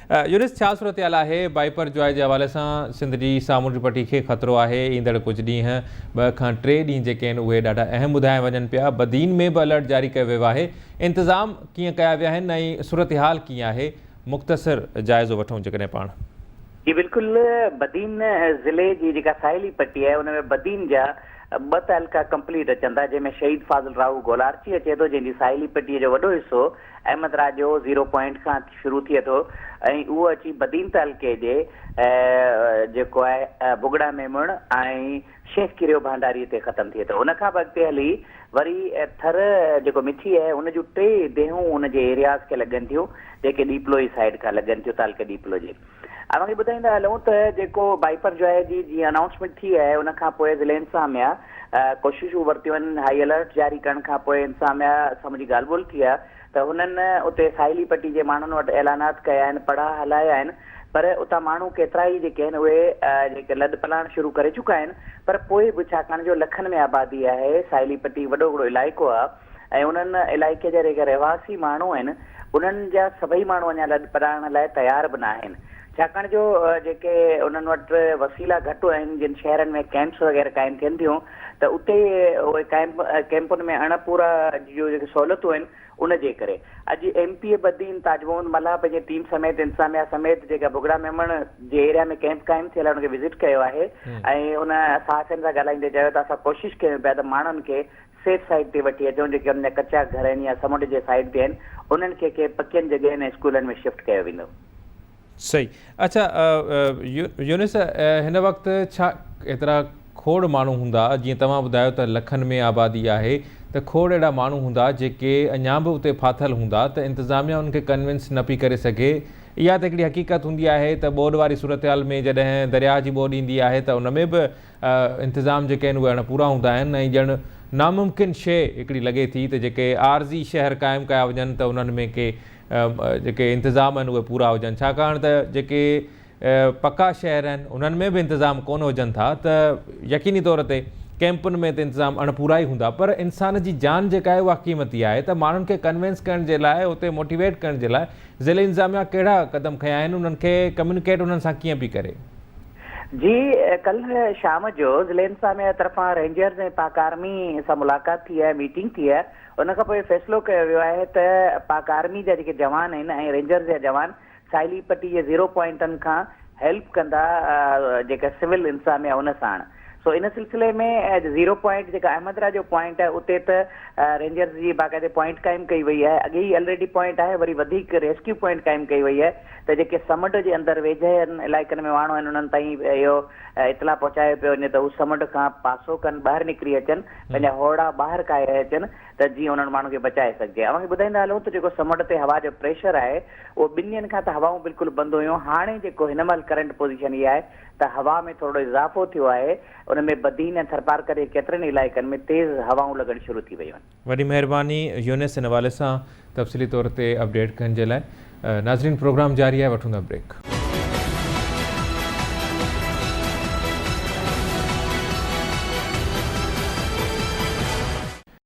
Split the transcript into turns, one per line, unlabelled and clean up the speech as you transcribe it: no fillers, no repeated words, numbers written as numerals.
يونس ڇا صورتحال آهي بائپر جواء جي حوالي سان سنڌ جي سامونڊي پٽي کي خطرو آهي ايندڙ ڪجهه ڏينهن 2 کان 3 ڏينهن جيڪي آهن اهي ڏاڍا اهم ٻڌايا وڃن پيا بدين ۾ به الرٽ جاري ڪيو ويو آهي انتظام ڪيئن ڪيا ويا آهن ۽ صورتحال ڪيئن آهي مختصر جائزو وٺون جيڪڏهن پاڻ.
جي بلڪل بدين ضلعي جي جيڪا ساحلي پٽي آهي ان ۾ بدين جا ٻه تعلقا ڪمپليٽ اچن ٿا جنهن ۾ شهيد فاضل راهو گولارچي اچي ٿو جنهن جي ساحلي پٽي جو وڏو حصو احمد راڄو زيرو پوائنٽ کان شروع ٿئي ٿو ۽ اهو اچي بدين تعلقي جي جيڪو آهي ڀڳڙا ميمڻ ۽ شيخ ڪريو ڀانڊاري تي ختم ٿئي ٿو. ان کان به اڳتي هلي وري ٿر جيڪو مٺي آهي ان جون ٽي ديهون ان جي ايرياز کي لڳن ٿيون جيڪي ڏيپلوئي سائيڊ کان لڳن ٿيون تعلقي ڏيپلو جي. اوهان کي ٻڌائيندا هلون ته جيڪو بائپر جواء جي جيئن انائونسمينٽ ٿي آهي ان کان پوء ضلعي انتظاميا ڪوششون ورتيون آهن هائي الرٽ جاري ڪرڻ کان پوء انتظاميا سان منهنجي ڳالهه ٻولهه ٿي آهي ته هنن اتي ساحلي پٽي جي ماڻهن وٽ اعلانات ڪيا آهن پڙها هلايا آهن پر اتان ماڻهو ڪيترائي جيڪي آهن اهي جيڪي لڏ پلاڻ شروع ڪري چڪا آهن پر پوء به ڇاڪاڻ جو لکن ۾ آبادي آهي ساحلي پٽي وڏو هڪڙو علائقو آهي ۽ انهن علائقي جا جيڪي رهواسي ماڻهو آهن انهن جا سڀئي ماڻهو اڃا لڏ پلاڻ لاء تيار به ناهن ڇاڪاڻ جو جيڪي انهن وٽ وسيلا گهٽ آهن جن شهرن ۾ ڪئمپس وغيره قائم ٿين ٿيون ته اتي اهي ڪئمپ ڪئمپن ۾ اڻ پورا جو جيڪي سهولتون آهن ان جي ڪري اڄ M P A Badin Taj Muhammad Mallah پنهنجي ٽيم سميت انتظاميا سميت جيڪا ڀڳڙا ميمڻ جي ايريا ۾ ڪئمپ قائم ٿيل آهي ان کي وزٽ ڪيو آهي ۽ ان صحافين سان ڳالهائيندي چيو ته اسان ڪوشش ڪيون پيا ته ماڻهن کي سيف سائيڊ تي وٺي اچون جيڪي انهن جا ڪچا گهر آهن يا سمنڊ جي سائيڊ تي آهن انهن کي ڪنهن پڪين جڳهين ۽ اسڪولن ۾ شفٽ ڪيو ويندو.
صحيح اڇا يونس هن وقت ڇا ايترا کوڙ ماڻهو هوندا جيئن توهان ٻڌايو ته لکن ۾ آبادي آهي ته کوڙ اهڙا ماڻهو هوندا جيڪي اڃا به اتي ڦاٿل هوندا ته انتظاميا انهن کي ڪنوينس نه پئي ڪري سگهي اها ته هڪڙي حقيقت هوندي آهي ته ٻوڏ واري صورتحال ۾ جڏهن درياهه جي ٻوڏ ايندي آهي ته ان ۾ به انتظام جيڪي آهن اهي اڻ پورا هوندا آهن ۽ ڄڻ ناممڪن شيء هڪڙي لڳي ٿي ته جيڪي عارضي شهر قائم ڪيا وڃن ته انهن ۾ ڪي جيڪي انتظام آهن اهي پورا هجن ڇاڪاڻ ته جيڪي پڪا شهر آهن انهن ۾ به انتظام ڪونه هجن ٿا ته يقيني طور تي ڪئمپن ۾ ته انتظام اڻ پورا ئي هوندا پر انسان جي جان جيڪا آهي اها قيمتي آهي ته ماڻهن کي ڪنوينس ڪرڻ جي لاء اتي موٽيويٽ ڪرڻ جي لاء ضلعي انتظاميا ڪهڙا قدم کنيا آهن انهن کي ڪميونيڪيٽ انهن سان ڪيئن پئي ڪري؟
جي ڪلهه شام جو ضلعي انتظاميا طرفان رينجرز ۽ پاڪ آرمي سان ملاقات ٿي آهي ميٽنگ ٿي آهي ان کان پوء فيصلو ڪيو ويو آهي ته پاڪ آرمي جا جيڪي جوان آهن ۽ رينجرز جا جوان ساحلي پٽي جي زيرو پوائنٽن کان هيلپ ڪندا جيڪا سول انتظاميا ان ساڻ سو ان سلسلي ۾ زيرو پوائنٽ جيڪا احمد راء جو پوائنٽ آهي اتي ته رينجرز جي باقاعدي پوائنٽ قائم ڪئي وئي آهي اڳي ئي الريڊي پوائنٽ آهي وري وڌيڪ ريسڪيو پوائنٽ قائم ڪئي وئي آهي ته جيڪي سمنڊ جي اندر ويجهن علائقن ۾ ماڻهو آهن انهن تائين اهو اطلاع پهچايو پيو وڃي ته هو سمنڊ کان پاسو ڪن ٻاهر نڪري اچن پنهنجا هوڙا ٻاهر ڪاهي اچن ته جيئن انهن ماڻهن کي بچائي سگهجي. اوهان کي ٻڌائيندا هلون ته جيڪو سمنڊ تي هوا جو پريشر آهي اهو ٻن ڏينهن کان ته هوائون بلڪل بند هيون هاڻي جيڪو هن مهل ڪرنٽ پوزيشن اها آهي ته هوا ۾ ٿورڙو اضافو ٿيو آهي ان ۾ بدين ۽ ٿرپارڪر جي ڪيترن ئي علائقن ۾ تيز هوائون لڳڻ شروع ٿي ويون آهن.
وڏي مهرباني يونس ان حوالي سان تفصيلي طور تي اپڊيٽ ڪرڻ جي لاء ناظرين پروگرام جاري آهي وٺون ٿا بريڪ.